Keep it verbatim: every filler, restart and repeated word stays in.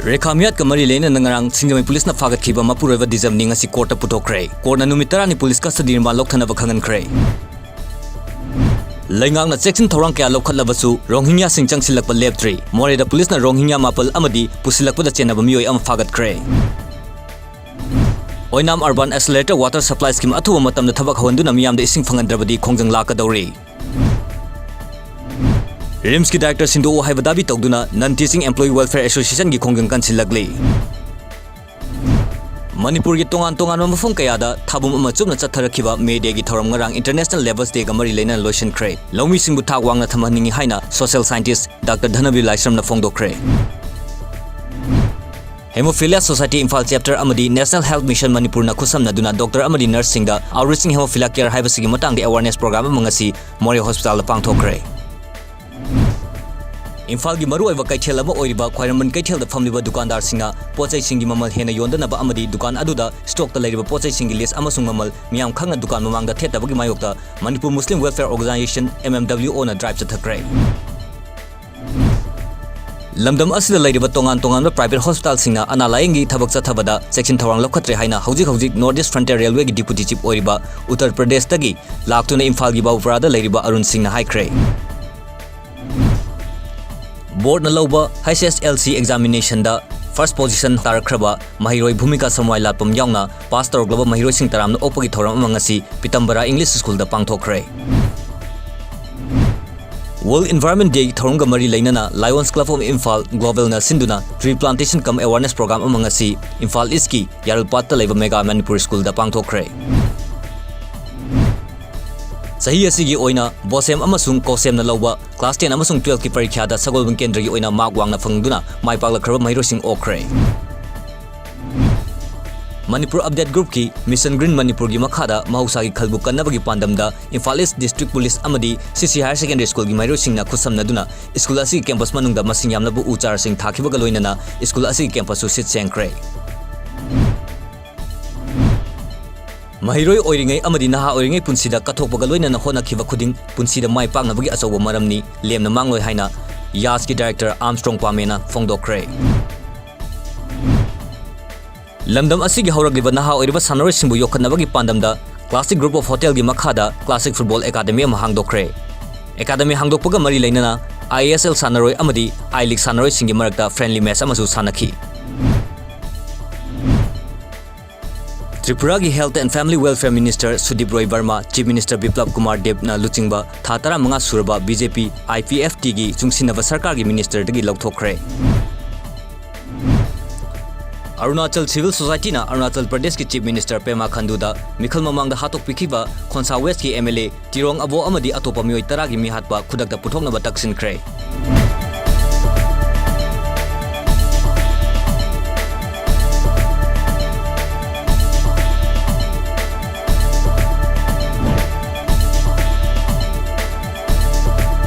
ꯔꯦꯈꯥ ꯃꯤꯌꯥꯠꯀ ꯃꯔꯤ ꯂꯩꯅꯅ ꯉꯔꯥꯡ ꯁꯤꯡꯖꯃꯩ ꯄꯨꯂꯤꯁꯅ ꯐꯥꯒꯠꯈꯤꯕ ꯃꯄꯨꯔꯣꯏꯕ ꯗꯤꯖꯝꯅꯤꯡ ꯑꯁꯤ ꯀꯣꯔꯠꯇ ꯄꯨꯊꯣꯛꯈ꯭ꯔꯦ꯫ ꯀꯣꯔꯠꯅ ꯅꯨꯃꯤꯠ ꯇꯔꯥꯅꯤ ꯄꯨꯂꯤꯁ ꯀꯁꯇꯗꯤ ꯔꯤꯃꯥꯟ ꯂꯧꯊꯅꯕ ꯈꯪꯍꯟꯈ꯭ꯔꯦ꯫ ꯂꯩꯉꯥꯛꯅ ꯆꯦꯛꯁꯤꯟ ꯊꯧꯔꯥꯡ ꯀꯌꯥ ꯂꯧꯈꯠꯂꯕꯁꯨ ꯔꯣꯍꯤꯡꯌꯥꯁꯤꯡ ꯆꯪꯁꯤꯜꯂꯛꯄ ꯂꯦꯞꯇ꯭ꯔꯤ꯫ ꯃꯣꯔꯦꯗ ꯄꯨꯂꯤꯁꯅ ꯔꯣꯍꯤꯡꯌꯥ ꯃꯥꯄꯜ ꯑꯃꯗꯤ ꯄꯨꯁꯤꯜꯂꯛꯄꯗ ꯆꯦꯟꯅꯕ ꯃꯤꯑꯣꯏ ꯑꯃ ꯐꯥꯒꯠꯈ꯭ꯔꯦ꯫ ꯑꯣꯏꯅꯥꯝ Urban Accelerator Water Supply Scheme ꯑꯊꯨꯕ ꯃꯇꯝꯗ ꯊꯕꯛ ꯍꯧꯍꯟꯗꯨꯅ ꯃꯤꯌꯥꯝꯗ ꯏꯁꯤꯡ ꯐꯪꯍꯟꯗ꯭ꯔꯕꯗꯤ ꯈꯣꯡꯖꯪ ꯂꯥꯛꯀꯗꯧꯔꯤ꯫ ꯔꯤꯝꯁꯀꯤ director ꯁꯤꯟꯗꯣꯛꯎ ꯍꯥꯏꯕ ꯗꯥꯕꯤ ꯇꯧꯗꯨꯅ Non Teaching Employee Welfare Associationꯒꯤ ꯈꯣꯡꯖꯪ ꯀꯟꯁꯤꯜꯂꯛꯂꯤ꯫ ꯃꯅꯤꯄꯨꯔꯒꯤ ꯇꯣꯉꯥꯟ ꯇꯣꯉꯥꯟꯕ ꯃꯐꯝ ꯀꯌꯥꯗ ꯊꯥꯕꯨꯝ ꯑꯃ ꯆꯨꯞꯅ ꯆꯠꯊꯔꯛꯈꯤꯕ May Dayꯒꯤ ꯊꯧꯔꯝ ꯉꯔꯥꯡ International Labour's Dayꯒ ꯃꯔꯤ ꯂꯩꯅꯅ ꯂꯣꯏꯁꯤꯟꯈ꯭ꯔꯦ꯫ ꯂꯧꯃꯤꯁꯤꯡꯕꯨ ꯊꯥꯛ ꯋꯥꯡꯅ ꯊꯝꯍꯟꯅꯤꯡꯏ ꯍꯥꯏꯅ social scientist Doctor ꯙꯅꯕꯤꯔ ꯂꯥꯏꯁ꯭ꯔꯝꯅ ꯐꯣꯡꯗꯣꯛꯈ꯭ꯔꯦ꯫ Hemophilia Society Imphal Chapter ꯑꯃꯗꯤ National Health Mission ꯃꯅꯤꯄꯨꯔꯅ ꯈꯨꯠꯁꯝꯅꯗꯨꯅ doctor ꯑꯃꯗꯤ nurseꯁꯤꯡꯗ Outreaching Hemophilia Care ꯍꯥꯏꯕꯁꯤꯒꯤ ꯃꯇꯥꯡꯗ awareness program ꯑꯃ ꯉꯁꯤ ꯃꯣꯔꯦ ꯍꯣꯁꯄꯤꯇꯥꯜꯗ ꯄꯥꯡꯊꯣꯛꯈ꯭ꯔꯦ꯫ ꯏꯝꯐꯥꯜꯒꯤ ꯃꯔꯨꯑꯣꯏꯕ ꯀꯩꯊꯦꯜ ꯑꯃ ꯑꯣꯏꯔꯤꯕ ꯈ꯭ꯋꯥꯏꯔꯝꯕꯟ ꯀꯩꯊꯦꯜꯗ ꯐꯝꯂꯤꯕ ꯗꯨꯀꯥꯟꯗꯥꯔꯁꯤꯡꯅ ꯄꯣꯠꯆꯩꯁꯤꯡꯒꯤ ꯃꯃꯜ ꯍꯦꯟꯅ ꯌꯣꯟꯗꯅꯕ ꯑꯃꯗꯤ ꯗꯨꯀꯥꯟ ꯑꯗꯨꯗ stockꯇ ꯂꯩꯔꯤꯕ ꯄꯣꯠꯆꯩꯁꯤꯡꯒꯤ list ꯑꯃꯁꯨꯡ ꯃꯃꯜ ꯃꯤꯌꯥꯝ ꯈꯪꯅ ꯗꯨꯀꯥꯟ ꯃꯃꯥꯡꯗ ꯊꯦꯠꯇꯕꯒꯤ ꯃꯥꯌꯣꯛꯇ Manipur Muslim Welfare Organisation, MMWOꯅ drive ꯆꯠꯊꯈ꯭ꯔꯦ꯫ ꯂꯝꯗꯝ ꯑꯁꯤꯗ ꯂꯩꯔꯤꯕ ꯇꯣꯉꯥꯟ ꯇꯣꯉꯥꯟꯕ private hospitalꯁꯤꯡꯅ ꯑꯅꯥ ꯂꯥꯌꯦꯡꯒꯤ ꯊꯕꯛ ꯆꯠꯊꯕꯗ ꯆꯦꯛꯁꯤꯟ ꯊꯧꯔꯥꯡ ꯂꯧꯈꯠꯇ꯭ꯔꯦ ꯍꯥꯏꯅ ꯍꯧꯖꯤꯛ ꯍꯧꯖꯤꯛ North East Frontier Railwayꯒꯤ deputy chief ꯑꯣꯏꯔꯤꯕ ꯎꯠꯇꯔ ꯄ꯭ꯔꯗꯦꯁꯇꯒꯤ ꯂꯥꯛꯇꯨꯅ ꯏꯝꯐꯥꯜꯒꯤ ꯕꯥꯕꯨꯄꯨꯔꯥꯗ ꯂꯩꯔꯤꯕ ꯑꯔꯨꯟ ꯁꯤꯡꯅ ꯍꯥꯏꯈ꯭ꯔꯦ꯫ Boardꯅ ꯂꯧꯕ HSLC examinationꯗ first position ꯇꯥꯔꯛꯈ꯭ꯔꯕ ꯃꯍꯩꯔꯣꯏ ꯚꯨꯃꯤꯀꯥ ꯁꯝꯋꯥꯏ ꯂꯥꯠꯄꯝ ꯌꯥꯎꯅ pass ꯇꯧꯔꯛꯂꯕ ꯃꯍꯩꯔꯣꯏꯁꯤꯡ ꯇꯔꯥꯝꯅ ꯑꯣꯛꯄꯒꯤ ꯊꯧꯔꯝ ꯑꯃ ꯉꯁꯤ ꯄꯤꯇꯝꯕꯔꯥ English Schoolꯗ ꯄꯥꯡꯊꯣꯛꯈ꯭ꯔꯦ꯫ World Environment Day ꯊꯧꯔꯝꯒ ꯃꯔꯤ ꯂꯩꯅꯅ Lions Club of Imphal Globalꯅ ꯁꯤꯟꯗꯨꯅ tree plantation cum awareness program ꯑꯃ ꯉꯁꯤ ꯏꯝꯐꯥꯜ Eastꯀꯤ ꯌꯥꯔꯜꯄꯥꯠꯇ ꯂꯩꯕ Mega Manipur Schoolꯗ ꯄꯥꯡꯊꯣꯛꯈ꯭ꯔꯦ꯫ ꯆꯍꯤ ꯑꯁꯤꯒꯤ ꯑꯣꯏꯅ BOSEM ꯑꯃꯁꯨꯡ COHSEMꯅ ꯂꯧꯕ class ten ꯑꯃꯁꯨꯡ twelveꯀꯤ ꯄꯔꯤꯈ꯭ꯌꯥꯗ ꯁꯒꯣꯜꯕꯟ ꯀꯦꯟꯗ꯭ꯔꯒꯤ ꯑꯣꯏꯅ mark ꯋꯥꯡꯅ ꯐꯪꯗꯨꯅ ꯃꯥꯏ ꯄꯥꯛꯂꯛꯈ꯭ꯔꯕ ꯃꯍꯩꯔꯣꯏꯁꯤꯡ ꯑꯣꯛꯈ꯭ꯔꯦ꯫ Manipur Update Groupꯀꯤ Mission Green Manipurꯒꯤ ꯃꯈꯥꯗ ꯃꯍꯧꯁꯥꯒꯤ ꯈꯜꯕꯨ ꯀꯟꯅꯕꯒꯤ ꯄꯥꯟꯗꯝꯗ ꯏꯝꯐꯥꯜ East District Police ꯑꯃꯗꯤ CC Higher Secondary Schoolꯒꯤ ꯃꯍꯩꯔꯣꯏꯁꯤꯡꯅ ꯈꯨꯠꯁꯝꯅꯗꯨꯅ school ꯑꯁꯤꯒꯤ campus ꯃꯅꯨꯡꯗ ꯃꯁꯤꯡ ꯌꯥꯝꯂꯕ ꯎ ꯆꯥꯔꯁꯤꯡ ꯊꯥꯈꯤꯕꯒ ꯂꯣꯏꯅꯅ school ꯑꯁꯤꯒꯤ campusꯁꯨ ꯁꯤꯠ ꯁꯦꯡꯈ꯭ꯔꯦ꯫ ꯃꯍꯩꯔꯣꯏ ꯑꯣꯏꯔꯤꯉꯩ ꯑꯃꯗꯤ ꯅꯍꯥ ꯑꯣꯏꯔꯤꯉꯩ ꯄꯨꯟꯁꯤꯗ ꯀꯠꯊꯣꯛꯄꯒ ꯂꯣꯏꯅꯅ ꯍꯣꯠꯅꯈꯤꯕ ꯈꯨꯗꯤꯡ ꯄꯨꯟꯁꯤꯗ ꯃꯥꯏ ꯄꯥꯛꯅꯕꯒꯤ ꯑꯆꯧꯕ ꯃꯔꯝꯅꯤ, ꯂꯦꯝꯅ ꯃꯥꯡꯂꯣꯏ ꯍꯥꯏꯅ ꯌꯥꯁꯀꯤ director Armstrong ꯄꯥꯃꯦꯅ ꯐꯣꯡꯗꯣꯛꯈ꯭ꯔꯦ꯫ ꯂꯝꯗꯝ ꯑꯁꯤꯒꯤ ꯍꯧꯔꯛꯂꯤꯕ ꯅꯍꯥ ꯑꯣꯏꯔꯤꯕ ꯁꯥꯟꯅꯔꯣꯏꯁꯤꯡꯕꯨ ꯌꯣꯛꯈꯠꯅꯕꯒꯤ ꯄꯥꯟꯗꯝꯗ Classic Group of Hotelꯒꯤ ꯃꯈꯥꯗ Classic Football Academy ꯑꯃ ꯍꯥꯡꯗꯣꯛꯈ꯭ꯔꯦ꯫ Academy ꯍꯥꯡꯗꯣꯛꯄꯒ ꯃꯔꯤ ꯂꯩꯅꯅ I A S L ꯁꯥꯟꯅꯔꯣꯏ ꯑꯃꯗꯤ I League ꯁꯥꯟꯅꯔꯣꯏꯁꯤꯡꯒꯤ ꯃꯔꯛꯇ friendly match ꯑꯃꯁꯨ ꯁꯥꯟꯅꯈꯤ꯫ ꯇ꯭ꯔꯤꯄꯨꯔꯥꯒꯤ Health and Family Welfare Minister ꯁꯨꯗꯤꯞ Roy Burma Chief Minister ꯕꯤꯄ꯭ꯂꯕ Kumar ꯗꯦꯕꯅ ꯂꯨꯆꯤꯡꯕ ꯊꯥ ꯇꯔꯥꯃꯉꯥ ꯁꯨꯔꯕ B J P I P F Tꯒꯤ ꯆꯨꯡꯁꯤꯟꯅꯕ ꯁꯔꯀꯥꯔꯒꯤ ministerꯗꯒꯤ ꯂꯧꯊꯣꯛꯈ꯭ꯔꯦ꯫ ꯑꯔꯨꯅꯥꯆꯜ Civil Societyꯅ ꯑꯔꯨꯅꯥꯆꯜ ꯄ꯭ꯔꯗꯦꯁꯀꯤ Chief Minister ꯄꯦꯃꯥ ꯈꯟꯗꯨꯗ ꯃꯤꯈꯜ ꯃꯃꯥꯡꯗ ꯍꯥꯠꯇꯣꯛꯄꯤꯈꯤꯕ ꯈꯣꯟꯁꯥ Westꯀꯤ M L A ꯇꯤꯔꯣꯡ ꯑꯕꯣ ꯑꯃꯗꯤ ꯑꯇꯣꯞꯄ ꯃꯤꯑꯣꯏ ꯇꯔꯥꯒꯤ ꯃꯤꯍꯥꯠꯄ ꯈꯨꯗꯛꯇ ꯄꯨꯊꯣꯛꯅꯕ ꯇꯛꯁꯤꯟꯈ꯭ꯔꯦ꯫